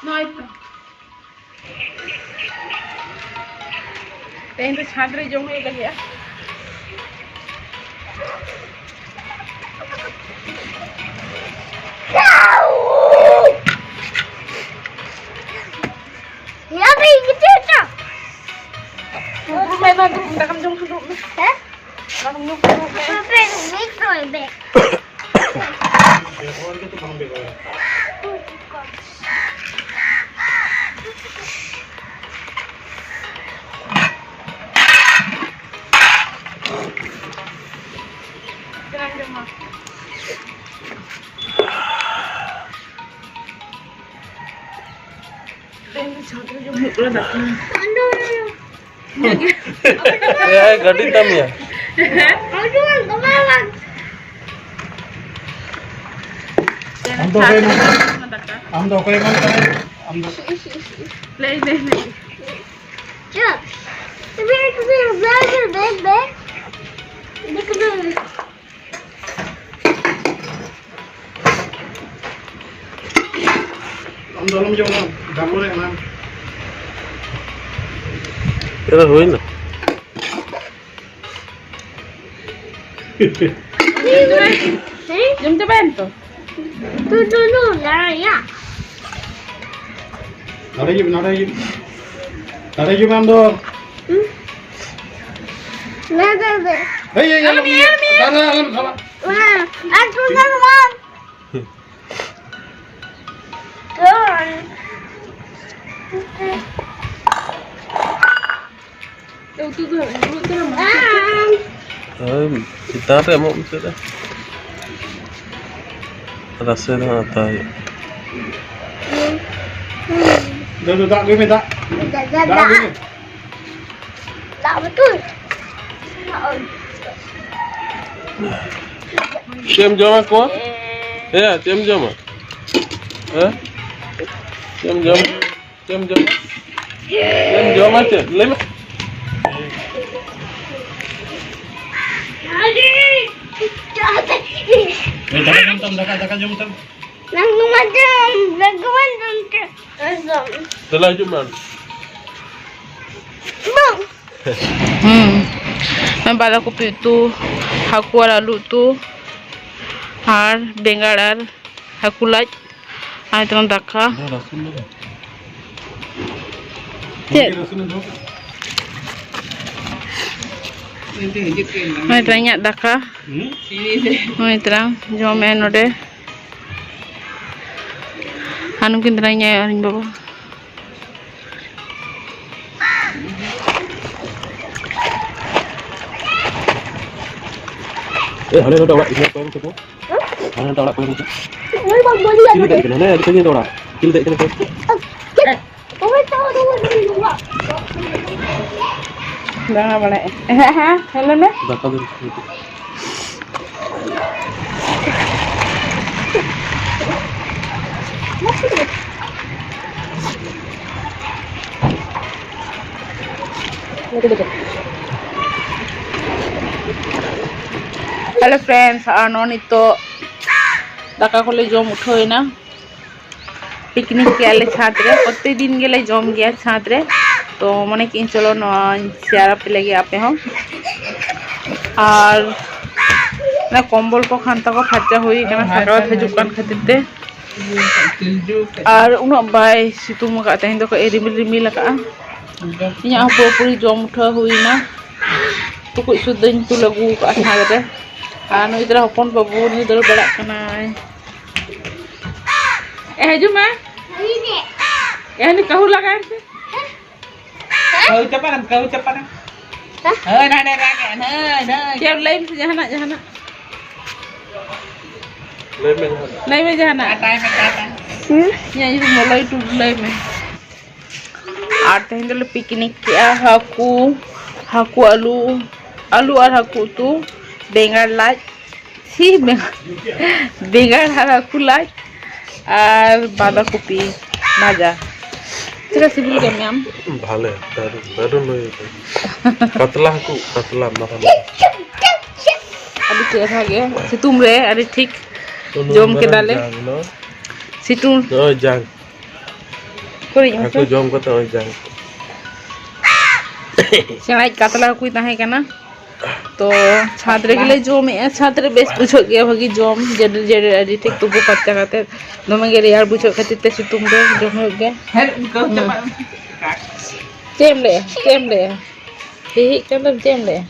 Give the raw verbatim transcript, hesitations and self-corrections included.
ᱱᱚᱜᱼᱚᱭ ᱛᱚ᱾ ᱛᱮᱦᱮᱧ ᱫᱚ ᱪᱷᱟᱸᱴ ᱨᱮ ᱡᱚᱢ ᱦᱩᱭᱩᱜ ᱞᱟᱹᱜᱤᱫᱼᱟ᱾ ᱫᱩᱲᱩᱵ ᱢᱮ, ᱫᱩᱲᱩᱵ ᱢᱮ, ᱫᱟᱠᱟᱢ ᱡᱚᱢ ᱠᱷᱟᱱ ᱫᱩᱲᱩᱵ ᱢᱮ᱾ ᱦᱮᱸ? ᱫᱟᱠᱟᱢ ᱡᱚᱢ ᱠᱷᱟᱱ ᱫᱩᱲᱩᱵ ᱢᱮ᱾ ᱛᱮᱦᱮᱧ ᱫᱚ ᱪᱷᱟᱸᱴ ᱨᱮ ᱡᱚᱢ ᱦᱩᱭᱩᱜ ᱠᱟᱱᱟ ᱫᱟᱠᱟ᱾ ᱮ, ᱜᱟᱹᱰᱤ ᱛᱟᱢ ᱭᱟ᱾ ᱟᱢ ᱫᱚ ᱚᱠᱚᱭ ᱮᱢᱟᱢ ᱠᱟᱱᱟ? ᱫᱟᱠᱟ᱾ ᱟᱢ ᱫᱚ ᱚᱠᱚᱭ ᱮᱢᱟᱢ ᱠᱟᱱᱟ? ᱟᱢ ᱫᱚ ᱞᱟᱹᱭ ᱢᱮ, ᱞᱟᱹᱭ ᱢᱮ᱾ ᱟᱢ ᱫᱚ ᱟᱞᱚᱢ ᱡᱚᱢᱟ, ᱛᱟᱨᱯᱚᱨᱮ ᱮᱢᱟᱢ᱾ ᱮ, ᱦᱩᱭᱱᱟ᱾ ᱡᱚᱢ ᱪᱟᱵᱟᱭᱮᱱ ᱛᱚ? ᱛᱩ, ᱛᱩ, ᱛᱩ, ᱞᱟᱲᱟ, ᱭᱟ᱾ ᱱᱚᱰᱮ ᱦᱤᱡᱩᱜ ᱢᱮ, ᱱᱚᱰᱮ ᱦᱤᱡᱩᱜ ᱢᱮ᱾ ᱱᱚᱰᱮ ᱦᱤᱡᱩᱜ ᱢᱮ ᱟᱢ ᱫᱚ᱾ ᱦᱩᱸ? ᱱᱚᱰᱮ, ᱱᱚᱰᱮ᱾ ᱦᱮᱭ, ᱦᱮᱭ, ᱟᱞᱚᱢ ᱟᱞᱚᱢ ᱤᱭᱟᱹ, ᱟᱞᱚᱢ ᱤᱭᱟᱹ᱾ ᱥᱟᱞᱟ, ᱟᱞᱚᱢ ᱥᱟᱞᱟ᱾ ᱢᱟ, ᱟᱨ ᱛᱩ ᱫᱚ ᱵᱟᱝ᱾ ᱛᱩ᱾ ᱩᱛᱩ ᱫᱚ ᱫᱩᱲᱩᱵ ᱫᱚ ᱵᱟᱝ᱾ ᱦᱳᱭ, ᱪᱮᱛᱟᱱ ᱨᱮ ᱮᱢᱚᱜ ᱢᱮᱥᱮ ᱨᱮ᱾ ᱨᱟᱥᱮ ᱫᱚ ᱦᱟᱸᱜ ᱦᱟᱛᱟᱣ ᱦᱩᱭᱩᱜᱼᱟ᱾ ᱫᱟᱹᱫᱩ, ᱫᱟᱜ ᱟᱹᱜᱩᱭ ᱢᱮ, ᱫᱟᱜ᱾ ᱫᱟᱜ, ᱫᱟᱜ, ᱫᱟᱜ ᱟᱹᱜᱩᱭ ᱫᱟᱜ᱾ ᱢᱮ᱾ ᱫᱟᱜ ᱵᱚᱛᱚᱞ᱾ ᱪᱮᱫ ᱮᱢ ᱡᱚᱢᱟ ᱠᱚ? ᱦᱮᱸ, ᱪᱮᱫ ᱮᱢ ᱡᱚᱢᱟ? ᱦᱮᱸ? ᱪᱮᱫ ᱮᱢ ᱡᱚᱢᱟ? ᱪᱮᱫ ᱮᱢ ᱡᱚᱢᱟ? ᱪᱮᱫ ᱮᱢ ᱡᱚᱢᱟ ᱪᱮᱫ? ᱞᱟᱹᱭ ᱢᱮ᱾ ᱮ, ᱫᱟᱠᱟ ᱡᱚᱢ ᱛᱟᱢ, ᱫᱟᱠᱟ, ᱫᱟᱠᱟ ᱡᱚᱢ ᱛᱟᱢ᱾ ᱱᱟᱝ ᱱᱚᱣᱟ ᱡᱚᱢ, ᱱᱟᱝ ᱱᱚᱣᱟ ᱡᱚᱢ ᱛᱮ᱾ ᱮᱠᱫᱚᱢ᱾ ᱫᱮᱞᱟ ᱦᱤᱡᱩᱜ ᱢᱮ ᱟᱢ᱾ ᱵᱟᱝ᱾ ᱦᱩᱸ᱾ ᱵᱟᱸᱫᱷᱟ ᱠᱚᱯᱤ ᱩᱛᱩ, ᱦᱟᱹᱠᱩ ᱟᱨ ᱟᱹᱞᱩ ᱩᱛᱩ, ᱟᱨ ᱵᱮᱸᱜᱟᱲ ᱟᱨ ᱦᱟᱹᱠᱩ ᱞᱟᱡ, ᱟᱨ ᱱᱤᱛᱚᱝ ᱫᱟᱠᱟ᱾ ᱫᱚ ᱨᱟᱹᱥᱩᱱ ᱫᱚ ᱵᱟᱝ᱾ ᱪᱮᱫ? ᱨᱟᱹᱥᱩᱱ ᱫᱚ ᱵᱟᱝ᱾ ᱱᱚᱜᱼᱚᱭ ᱛᱟᱨᱟ ᱤᱧᱟᱹᱜ ᱫᱟᱠᱟ᱾ ᱦᱩᱸ? ᱱᱚᱜᱼᱚᱭ ᱛᱟᱨᱟ ᱡᱚᱢᱮᱜᱼᱟ ᱱᱚᱰᱮ᱾ ᱟᱨ ᱱᱩᱠᱤᱱ ᱫᱚ ᱤᱧ ᱟᱭᱳ ᱟᱨ ᱤᱧ ᱵᱟᱵᱟ᱾ ᱮ, ᱦᱟᱱᱮ ᱱᱚᱰᱮ ᱚᱲᱟᱜ ᱤᱧ ᱧᱮᱞ ᱠᱚᱣᱟ ᱩᱱᱠᱩ ᱫᱚ᱾ ᱦᱟᱱᱮ ᱱᱚᱰᱮ ᱚᱲᱟᱜ ᱠᱚ ᱧᱮᱞ ᱠᱚᱣᱟ᱾ ᱪᱤᱞᱤ ᱫᱮᱡ ᱠᱟᱱᱟ? ᱦᱟᱱᱮ ᱟᱹᱰᱤ ᱥᱟᱺᱜᱤᱧ ᱨᱮ ᱚᱲᱟᱜ᱾ ᱪᱤᱞᱤ ᱫᱮᱡ ᱠᱟᱱᱟ ᱠᱚ? ᱫᱟᱬᱟ ᱵᱟᱲᱟᱭᱮᱫ᱾ ᱦᱮᱸ, ᱦᱮᱸ, ᱦᱮᱸ, ᱞᱟᱹᱭ ᱢᱮ᱾ ᱫᱟᱠᱟ ᱫᱚ Hello friends, ᱟᱨ ᱱᱚᱜᱼᱚᱭ ᱱᱤᱛᱚᱜ ᱫᱟᱠᱟ ᱠᱚᱞᱮ ᱡᱚᱢ ᱩᱴᱷᱟᱹᱣ ᱮᱱᱟ᱾ ᱯᱤᱠᱱᱤᱠ ᱠᱮᱜᱼᱟ ᱞᱮ ᱪᱷᱟᱫᱽ ᱨᱮ, ᱯᱨᱚᱛᱮᱠ ᱫᱤᱱ ᱜᱮᱞᱮ ᱡᱚᱢ ᱜᱮᱭᱟ ᱪᱷᱟᱫᱽ ᱨᱮ᱾ ᱛᱚ ᱢᱚᱱᱮ ᱠᱮᱜᱼᱟᱹᱧ ᱪᱚᱞᱚ ᱱᱚᱣᱟᱧ share ᱟᱯᱮ ᱞᱟᱹᱜᱤᱫ ᱟᱯᱮ ᱦᱚᱸ᱾ ᱟᱨ ᱚᱱᱟ ᱠᱚᱢᱵᱚᱞ ᱠᱚ ᱠᱷᱟᱱᱛᱟ ᱠᱚ ᱯᱷᱟᱨᱪᱟ ᱦᱩᱭ ᱠᱟᱱᱟ, ᱥᱟᱠᱨᱟᱛ ᱦᱤᱡᱩᱜ ᱠᱟᱱ ᱠᱷᱟᱹᱛᱤᱨ ᱛᱮ᱾ ᱟᱨ ᱩᱱᱟᱹᱜ ᱵᱟᱭ ᱥᱤᱛᱩᱝ ᱟᱠᱟᱫ, ᱛᱮᱦᱮᱧ ᱫᱚ ᱠᱟᱹᱡ ᱮ ᱨᱤᱢᱤᱞ ᱨᱤᱢᱤᱞ ᱟᱠᱟᱫᱼᱟ᱾ ᱤᱧᱟᱹᱜ ᱦᱚᱸ ᱯᱩᱨᱟᱹᱯᱩᱨᱤ ᱡᱚᱢ ᱩᱴᱷᱟᱹᱣ ᱦᱩᱭᱱᱟ᱾ ᱴᱩᱠᱩᱡ ᱥᱩᱫᱽᱫᱷᱟᱹᱧ ᱛᱩᱞ ᱟᱹᱜᱩ ᱟᱠᱟᱫᱼᱟ ᱪᱷᱟᱫᱽ ᱨᱮ᱾ ᱟᱨ ᱱᱩᱭ ᱫᱚ ᱦᱚᱯᱚᱱ ᱵᱟᱹᱵᱩ, ᱱᱩᱭ ᱫᱟᱹᱲ ᱵᱟᱲᱟᱜ ᱠᱟᱱᱟᱭ᱾ ᱮ, ᱦᱤᱡᱩᱜ ᱢᱮ᱾ ᱮ, ᱩᱱᱤ ᱠᱟᱹᱦᱩ ᱞᱟᱜᱟᱭ ᱢᱮ᱾ ᱠᱟᱹᱦᱩ ᱪᱟᱯᱟᱫ ᱮᱢ, ᱠᱟᱹᱦᱩ ᱪᱟᱯᱟᱫ ᱮᱢ᱾ ᱦᱳᱭ, ᱱᱟᱰᱮ ᱨᱟᱜ ᱮᱫ, ᱦᱳᱭ, ᱦᱳᱭ᱾ ᱪᱮᱫ ᱮᱢ ᱞᱟᱹᱭ ᱢᱮᱥᱮ ᱡᱟᱦᱟᱱᱟᱜ, ᱡᱟᱦᱟᱱᱟᱜ? ᱞᱟᱹᱭ ᱢᱮ ᱡᱟᱦᱟᱱᱟᱜ᱾ ᱞᱟᱹᱭ ᱢᱮ ᱡᱟᱦᱟᱱᱟᱜ᱾ ᱴᱟᱴᱟᱭ ᱢᱮ, ᱴᱟᱴᱟ᱾ ᱦᱩᱸ? ᱤᱧᱟᱹᱜ ᱧᱩᱛᱩᱢ ᱫᱚ ᱞᱟᱹᱭ ᱴᱩᱰᱩ, ᱞᱟᱹᱭ ᱢᱮ᱾ ᱟᱨ ᱛᱮᱦᱮᱧ ᱫᱚᱞᱮ ᱯᱤᱠᱱᱤᱠ ᱠᱮᱜᱼᱟ, ᱦᱟᱹᱠᱩ, ᱦᱟᱹᱠᱩ ᱟᱹᱞᱩ, ᱟᱹᱞᱩ ᱟᱨ ᱦᱟᱹᱠᱩ ᱩᱛᱩ, ᱵᱮᱸᱜᱟᱲ ᱞᱟᱡ, ᱪᱷᱤ, ᱵᱮᱸᱜᱟᱲ, ᱵᱮᱸᱜᱟᱲ ᱟᱨ ᱦᱟᱹᱠᱩ ᱞᱟᱡ, ᱟᱨ ᱵᱟᱸᱫᱷᱟ ᱠᱚᱯᱤ ᱵᱷᱟᱡᱟ᱾ ᱪᱮᱫ ᱞᱮᱠᱟ ᱥᱤᱵᱤᱞ ᱠᱮᱫ ᱢᱮᱭᱟ ᱟᱢ? ᱵᱷᱟᱞᱮ, ᱫᱟᱨᱩᱱ, ᱫᱟᱨᱩᱱ ᱦᱩᱭ ᱟᱠᱟᱱᱟ᱾ ᱠᱟᱛᱞᱟ ᱦᱟᱹᱠᱩ, ᱠᱟᱛᱞᱟ ᱢᱟᱨᱟᱝ ᱢᱟᱨᱟᱝ᱾ ᱟᱹᱰᱤ ᱪᱮᱦᱨᱟ ᱜᱮ, ᱥᱤᱛᱩᱝ ᱨᱮ ᱟᱹᱰᱤ ᱴᱷᱤᱠ ᱡᱚᱢ ᱠᱮᱫᱟᱞᱮ᱾ ᱡᱟᱝ, no? ᱥᱤᱛᱩᱝ᱾ ᱱᱚᱜᱼᱚᱭ ᱡᱟᱝ᱾ ᱩᱠᱩᱨᱤᱡ ᱦᱟᱹᱠᱩ ᱢᱟᱥᱮ᱾ ᱡᱚᱢ ᱠᱟᱛᱮ ᱱᱚᱜᱼᱚᱭ ᱡᱟᱝ᱾ ᱥᱮᱬᱟᱭᱤᱡ ᱠᱟᱛᱞᱟ ᱦᱟᱹᱠᱩᱭ ᱛᱟᱦᱮᱸ ᱠᱟᱱᱟ᱾ ᱛᱚ ᱪᱷᱟᱫᱽ ᱨᱮᱜᱮ ᱞᱮ ᱡᱚᱢᱮᱜᱼᱟ᱾ ᱪᱷᱟᱫᱽ ᱨᱮ ᱵᱮᱥ ᱵᱩᱡᱷᱟᱹᱜ ᱜᱮᱭᱟ, ᱵᱷᱟᱹᱜᱤ ᱡᱚᱢ, ᱡᱮᱰᱮᱨ ᱡᱮᱰᱮᱨ ᱟᱹᱰᱤ ᱴᱷᱤᱠ ᱛᱩᱯᱩ ᱯᱷᱟᱨᱪᱟ ᱠᱟᱛᱮ᱾ ᱫᱚᱢᱮ ᱜᱮ ᱨᱮᱭᱟᱲ ᱵᱩᱡᱷᱟᱹᱜ ᱠᱷᱟᱹᱛᱤᱨ ᱛᱮ ᱥᱤᱛᱩᱝ ᱨᱮ ᱡᱚᱢ ᱦᱩᱭᱩᱜ ᱜᱮᱭᱟ᱾ ᱦᱮᱸ, ᱩᱱᱠᱩ ᱦᱩᱸ᱾ ᱪᱟᱵᱟ᱾ ᱪᱮᱫ ᱮᱢ ᱞᱟᱹᱭᱟ? ᱪᱮᱫ ᱮᱢ ᱞᱟᱹᱭᱟ? ᱦᱤᱦᱤᱜ ᱠᱟᱱ ᱫᱚᱢ, ᱪᱮᱫ ᱮᱢ ᱞᱟᱹᱭᱟ?